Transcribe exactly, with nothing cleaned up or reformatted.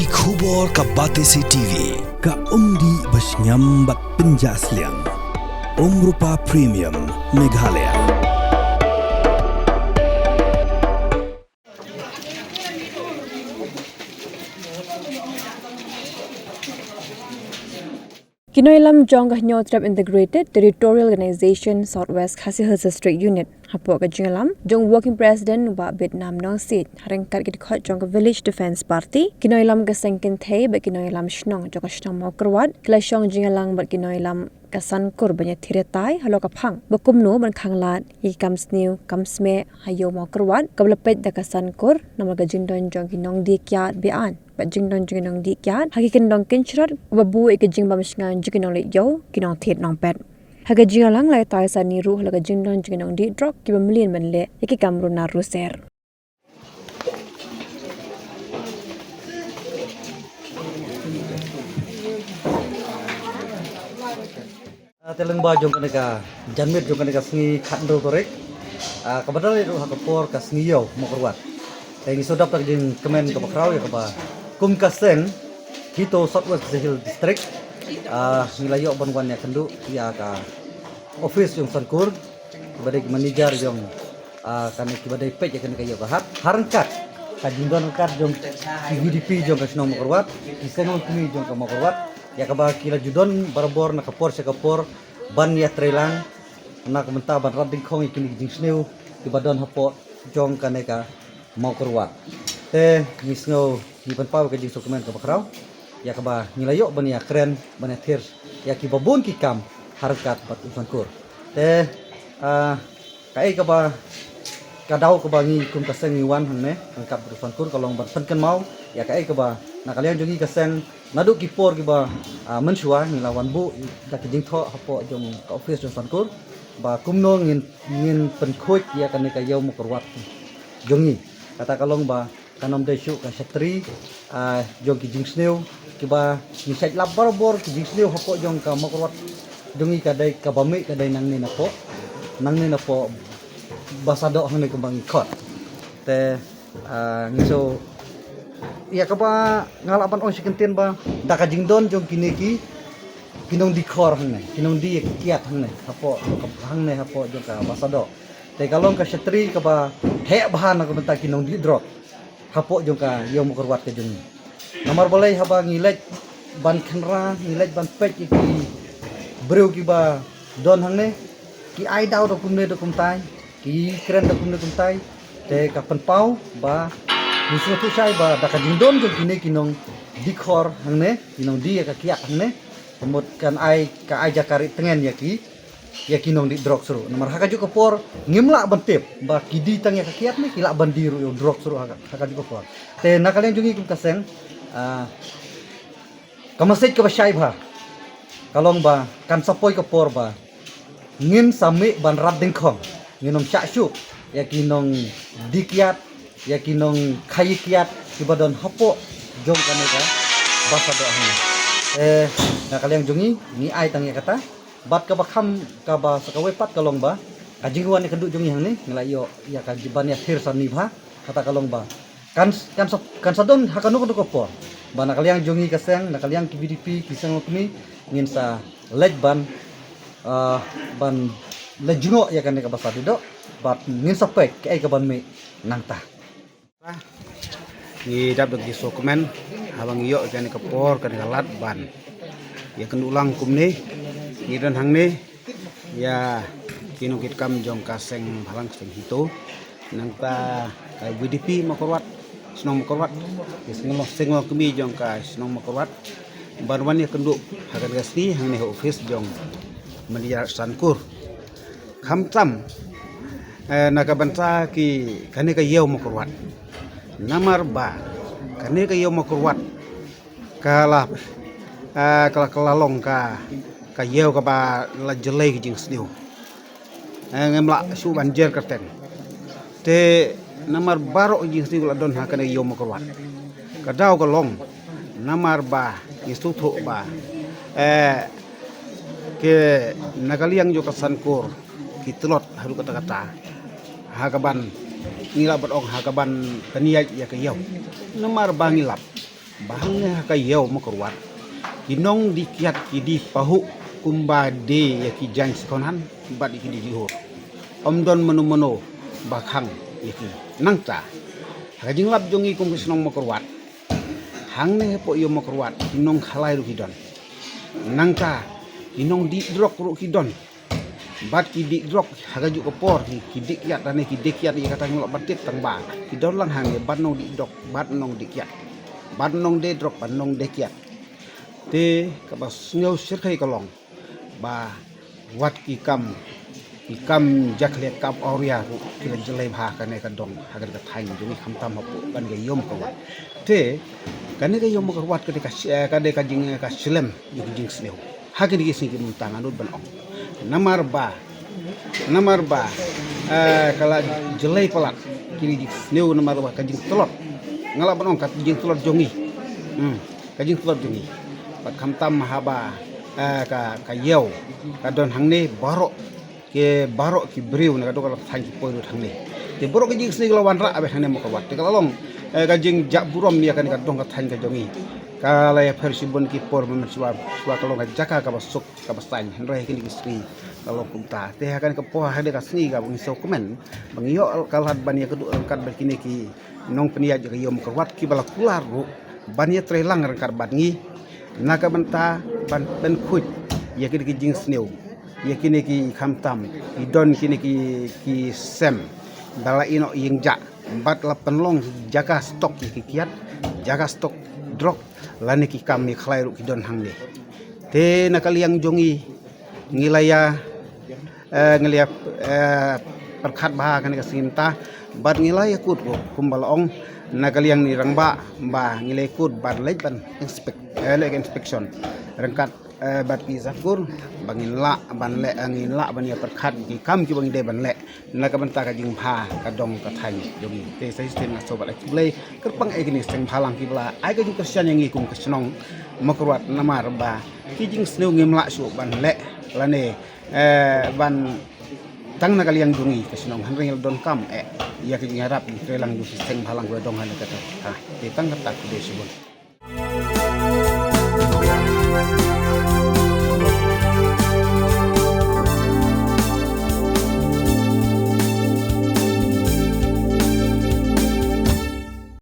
Ki khubor ka Batesi T V, ka umdih ba shngiam bad pynjah sliang. Umrupa Premium, Meghalaya. Ki nongïalam jong ka Hynñiewtrep Integrated Territorial Organization South West Khasi Hills District Unit hapoh ka jingïalam jong Working President Bah Bitnam Nongsiej ha ryngkat ki dkhot jong ka Village Defence Party, ki nongïalam ka seng kynthei bad ki nongïalam shnong jong ka shnong Mawkyrwat ki la shong jingïalang bad ki nongïalam ka Sankur ban ïathir ïatai halor ka phang ba kumno ban khanglad ïa ki kam sniew kam smeh ha Ïew Mawkyrwat kaba la peit da ka Sankur namar ka jingdon jong ki nongdie kiad be-aiñ bad jingdon jong ki nongdie kiad ha ki kyndong kynshrot kaba buh ïa ka jingbam shngain jong ki nongleit ïew, ki nongthied nongpet. Ha ka jingïalang la ïatai sani ruh halor ka jingdon jong ki nongdie drok kiba mlien ban leh ïa ki kam runar ruser. Ah, te lyngba jong kane ka janmiet jong kane ka sngi khathynriew tarik, ah, kaba dang ïaid ruh ha ka por ka sngi Ïew Mawkyrwat. Te ngi sngewdap da ka jingkmen kaba khraw ïa kaba kum ka seng HITO South West Khasi Hills District, ah, ngi la ïoh ban wan ïakynduh ïa ka office jong Sankur, kiba dei ki manager jong, ah, kane kiba dei peit ïa kane ka ïew ka hat. Ha ryngkat ka jingdon ryngkat jong ki VDP jong ka shnong Mawkyrwat, ki seng longkmie jong ka Mawkyrwat, ïa kaba ki la ju don barabor na ka por sha ka por ban ïatreilang na ka bynta ban rat dyngkhong ïa kine ki jingsniew kiba don hapoh jong kane ka Mawkyrwat. Te ngi sngew ngi pynpaw ka jingsngewkmen kaba khraw ïa kaba ngi la ïoh ban ïakren ban ïathir ïa kiba bun ki kam ha ryngkat bad u Sankur. Te, ah, kaei kaba, ka daw kaba ngi kum ka seng ngi wan hangne ryngkat bad u Sankur ka long ban pynkynmaw ïa kaei kaba na ka liang jong ngi ka seng naduh ki por kiba, ah, mynshuwa ngi la wan buh da ki jingthoh hapoh jong ka office jong Sankur ba kumno ngin, ngin pynkhuid ïa kane ka Ïew Mawkyrwat jong ngi. Kata ka long ba kan ym dei shuh ka shatri, ah, jong ki jingsniew kiba ngi shait lap barabor ki jingsniew hapoh jong ka Mawkyrwat jong ngi ka dei kaba mih ka dei nangne napoh, nangne napoh Basadoh hangne kumba ngi khot. Te, ah, ngi shu ïa kaba nga lah ban ong shi kyntien ba da ka jingdon jong kine ki, ki nongdie khor hangne, ki nongdie kiad hangne hapoh, hangne hapoh jong ka Basadoh. Te ka long ka shatri kaba heh bha na ka bynta ki nongdie drok hapoh jong ka Ïew Mawkyrwat ka jong ngi. Namar balei haba ngi leit ban khynra, ngi leit ban peit ïa ki briew kiba don hangne, ki ai daw da kumne da kumtai, ki kren da kumne kumtai. Te ka pynpaw ba ngi sngewthuh shai ba da ka jingdon jong kine ki nongdie khor hangne, ki nongdie ïa ka kiad hangne, ka mut kan ai, ka ai jaka ri tngen ïa ki, ïa ki nongdie drok shuh ruh. Namar ha kajuh ka por ngim lah ban tip ba ki die tang ïa ka kiad ne ki lah ban die ruh ïa u drok shuh ruh ha ka, ha kajuh ka por. Te na ka liang jong ngi kum ka seng, ah, ka message kaba shai bha ka long ba kan sa poi ka por ba ngin sa mih ban rat dyngkhong, ngin ym shah shuh ïa ki nongdie kiad, ïa ki nongkhaii kiad kiba don hapoh jong kane ka Basadoh hangne. Eh, na ka liang jong ngi ngi ai tang ïa kata. Bad kaba kham, kaba sa kawei pat ka long ba ka jingwan ïakynduh jong ngi hangne ngi la ïoh ïa ka ban ïathir sani bha. Kata ka long ba kan, kan sa, kan sa don ha kano kano ka por ba na ka liang jong ngi ka seng, na ka liang ki VDP, ki seng longkmie, ngin sa leit ban, ah, ban leit jngoh ïa kane ka Basadoh bad ngin sa peit kaei kaban mih nangta. Ngi dap da ki sngewkmen haba ngi ïoh kane ka por, kane ka lad ban ïakynduh lang kumne. Ngi don hangne ïa ki nongkitkam jong ka seng bhalang, seng HITO, nangta ka VDP Mawkyrwat, shnong Mawkyrwat, ki seng longkmie jong ka shnong Mawkyrwat ban wan ïakynduh ha kane ka sngi hangne ha office jong manager Sankur. Khamtam, eh, na ka bynta ki, kane ka Ïew Mawkyrwat. Namar ba kane ka Ïew Mawkyrwat ka la, eh, ka la, ka la long ka, ka ïew kaba la jlei ka jingsniew. Eh, ngim lah shuh ban jer kyrteng. Te namar baroh ka jingsniew ka la don ha kane ka Ïew Mawkyrwat. Ka daw ka long namar ba ngi sngewthuh ba, eh, ki na ka liang jong ka Sankur ki tlot haduh katta katta ha kaban, ngi lah ban ong, ha kaban pynïaid ïa ka ïew. Namar ba ngi lap Ba hangne ha ka ïew Mawkyrwat, ki nongdih kiad ki dih pahuh kumba die ïa ki jaiñ second hand bad ïa ki dih jihur. Ym don mano mano ba khang ïa ki. Nangta ha ka jinglap jong ngi kum ka shnong Mawkyrwat, hangne hapoh ïew Mawkyrwat ki nongkhalai ruh ki don. Nangta ki nongdih drok ruh ki don. Bad ki dih drok ha kajuh ka por ki, ki dih kiad, lane ki die kiad ïa kata ngim lah ban tip tang ba ki don lang hangne bad nongdih drok bad nongdih kiad bad nongdie drok bad nongdie kiad. Te kaba sngew shyrkhei ka long ba wat ki kam, ki kam jakhlia, kam awria ruh ki la jlei bha ha kane ka dong, ha kane ka thaiñ jong ngi, khamtam hapoh kane ka ïew Mawkyrwat. Te kane ka ïew Mawkyrwat ka dei ka sh-, eh, ka dei ka jing, ka shlem ïa ka jingsniew. Ha kine ki sngi ki mynta nga nud ban ong, namar ba, namar ba, eh, ka la jlei palat kine ki jingsniew, namar ba ka jingtlot, nga lah ban ong ka jingtlot jong ngi. Hmm. Ka jingtlot jong ngi. Bad khamtam haba, eh, ka, ka ïew ka don hangne, baroh ki, baroh ki briew na ka dong ka thaiñ ki poi lut hangne. Te baroh ki jingsniew ki la wanrah beit hangne Mawkyrwat. Te ka la long, eh, ka jingjah burom ïa kane ka dong ka thaiñ ka jong ngi. Ka la ïapher shibun ki por mynmiet shuwa, shuwa ka long ka jaka kaba suk kaba saiñ, hynrei ha kine ki sngi ka long kumta. Te ha kane ka por, ha kane ka sngi kaba ngi sngewkmen ba ngi ïoh ka lad ban ïakynduh ryngkat bad kine ki nongpynïaid jong ka ïew Mawkyrwat kiba la kular ruh ban ïatreilang ryngkat bad ngi na ka bynta ban pynkhuid ïa kine ki jingsniew, ïa kine ki, khamtam ki don kine ki, ki sem ba la ïehnoh ïing jah bad la pynlong jaka stok ïa ki kiad, jaka stok drok, lane ki kam ïakhalai ruh ki don hangne. Te na ka liang jong ngi, ngi la ïa, eh, ngi la ïa, eh, pyrkhat bha ha kane ka sngi mynta bad ngi la ïakut ruh kumba la ong na ka liang ni rangbah ba ngi la ïakut ban leit ban inspect, eh, leit inspection ryngkat, eh, bad ki Zatkur ba ngin lah ban leh, eh, ngin lah ban ïa pyrkhat ki kam kiba ngi dei ban leh na ka bynta ka jingbha ka dong ka thaiñ jong ngi. Te sa shisien nga sngewbha ai khublei kyrpang ïa kine ki seng bhalang kiba la ai ka jingkyrshan ïa ngi kum ka shnong Mawkyrwat, namar ba ki jingsniew ngim lah shuh ban leh lane, eh, ban tang na ka liang jong ngi ka shnong, hynrei ngi la donkam eh ïa ka jingïarap jingtreilang jong ki seng bhalang kiba dong ha kane ka thaiñ. Ha, te tang kata, khublei shibun.